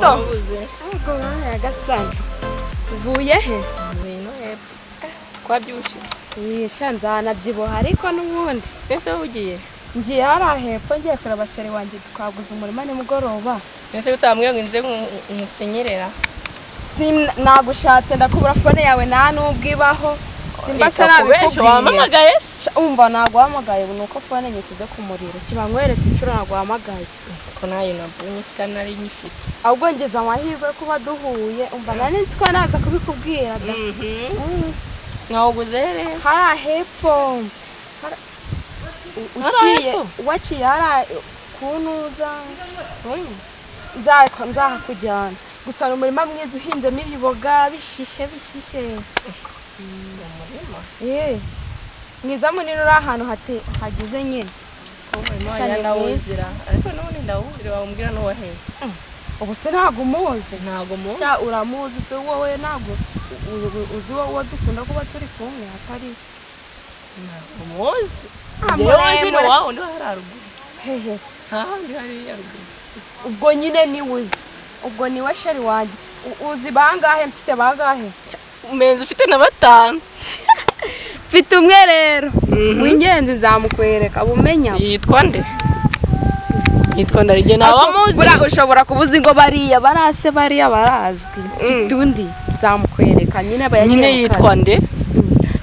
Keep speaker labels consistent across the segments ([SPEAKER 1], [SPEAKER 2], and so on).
[SPEAKER 1] Muto.
[SPEAKER 2] Wabuze.
[SPEAKER 1] Ubwo nyagasani. Uvuye he?
[SPEAKER 2] Ngwino hepfo. Kwabyibushize.
[SPEAKER 1] Yisha nzanabyibuha ariko n'ubundi.
[SPEAKER 2] Ese wowe ugiye?
[SPEAKER 1] Ngiye hariya hepfo, ngiye kureba chéri wanjye, twaguze umurima nimugoroba.
[SPEAKER 2] Ese utambwiye ngo inze nkusenyerera?
[SPEAKER 1] Nagushatse ndakubura, phone yawe nta nubwo ibaho. Simba se
[SPEAKER 2] Reka kubesha,
[SPEAKER 1] nabikubwiye.
[SPEAKER 2] Wampamagaye se?
[SPEAKER 1] Sha, umva, naguhamagaye ubu nuko phone nyisize ku muriro. Kiba nkweretse inshuro naguhamagaye.
[SPEAKER 2] Ko nayo nabonye sika nari nyifite.
[SPEAKER 1] Ahubwo ngize amahirwe yo kuba duhuye. Umva, nari nzi ko naza kubikubwira da.
[SPEAKER 2] Mwawuguze rero?
[SPEAKER 1] Hariya hepfo.
[SPEAKER 2] Hariya
[SPEAKER 1] Uciye
[SPEAKER 2] hepfo?
[SPEAKER 1] Waciye hariya kunuza, nzahakujyana. Gusa ni umurima mwiza uhinzemo ibiboga bishishe bishishe.
[SPEAKER 2] Umurima?
[SPEAKER 1] Eh, mwiza munini uri ahantu hagize nyine.
[SPEAKER 2] Umurima
[SPEAKER 1] Sha,
[SPEAKER 2] wanjye
[SPEAKER 1] ni
[SPEAKER 2] ndawuzira. Ariko n'ubundi ndawuzira, wambwira n'uwahehe.
[SPEAKER 1] Ubu se ntabwo umuzi?
[SPEAKER 2] Ntabwo muzi.
[SPEAKER 1] Sha, uramuzi se wowe? Ntabwo uzi wowe dukunda kuba turi kumwe atari?
[SPEAKER 2] Ntabwo muzi.
[SPEAKER 1] Ah,
[SPEAKER 2] Njyewe nzi ni
[SPEAKER 1] muremure.
[SPEAKER 2] wa wundi wa hariya ruguru.
[SPEAKER 1] Hehe se?
[SPEAKER 2] Hahandi hariya ruguru.
[SPEAKER 1] Ubwo nyine niwe uzi, ubwo niwe chéri wanjye. Uzi bangahe mfite? Bangahe?
[SPEAKER 2] Umenze ufite na batanu.
[SPEAKER 1] Mfite umwe rero w'ingenzi, nzamukwereka bumenya.
[SPEAKER 2] Yitwa nde? Yitwa nde? Naba muzi.
[SPEAKER 1] Buriya ushobora kuba uzi ngo bariya barase, bariya barazwi. Mfite undi, nzamukwereka nyine, aba yagiye
[SPEAKER 2] Nyine
[SPEAKER 1] mu
[SPEAKER 2] yitwa
[SPEAKER 1] kazi.
[SPEAKER 2] nde?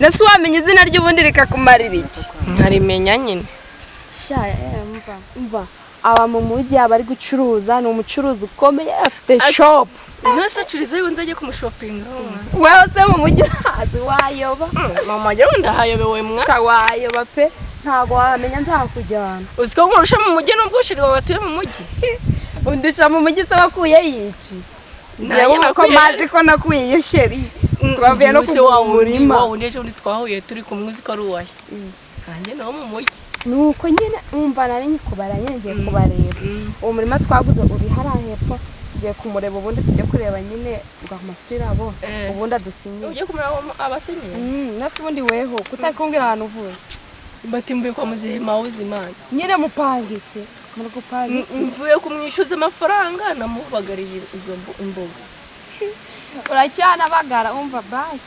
[SPEAKER 1] Nese wamenya izina ry'ubundi rikakumarira iki?
[SPEAKER 2] Nkarimenya nyine.
[SPEAKER 1] Sha, mva mva, aba mu mujyi, aba ari gucuruza, ni umucuruzi ukomeye, afite shop.
[SPEAKER 2] Ntose acuriza yuko nzajya kumushopinga?
[SPEAKER 1] Wewe se mu mujyi urahazi? Wayoba.
[SPEAKER 2] Mama, njyewe ndahayobewe mwa.
[SPEAKER 1] Sha, wayoba pe, ntabwo wamenya, nzakujyana.
[SPEAKER 2] Uzi ko nkurusha mu mujyi n'ubwo chéri wawe batuye mu mujyi?
[SPEAKER 1] Undusha mu mujyi se? Wakuye yiki?
[SPEAKER 2] Nanjye
[SPEAKER 1] Njyewe uko mazi ko nakuye iyo chéri, twavuye no
[SPEAKER 2] se
[SPEAKER 1] kugura
[SPEAKER 2] wa wundi
[SPEAKER 1] umurima.
[SPEAKER 2] Wa wundi ejo bundi twahuye turi kumwe, uzi ko ari uwahe? Nanjye nawo mu mujyi.
[SPEAKER 1] Nuko nyine umva, nari nyikubara nyine, ngiye kubareba. Uwo murima twaguze uri hariya hepfo, ngiye kumureba, ubundi tujye kureba nyine ngo amasirabo, ubundi adusinyire.
[SPEAKER 2] Ugiye kumureba abasenyeye?
[SPEAKER 1] Nase ubundi weho kutari kumbwira ahantu uvuye?
[SPEAKER 2] Bati mvuye kwa muzehe Mawuzimana.
[SPEAKER 1] Nyine mupanga iki? Muri gupanga iki?
[SPEAKER 2] Mvuye kumwishyuza amafaranga namubagariye izo imboga.
[SPEAKER 1] Uracyanabagara? Umva, bayi.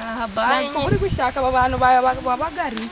[SPEAKER 2] Aha, bayi.
[SPEAKER 1] Ntabwo uri gushaka aba bantu bawe wabagariye.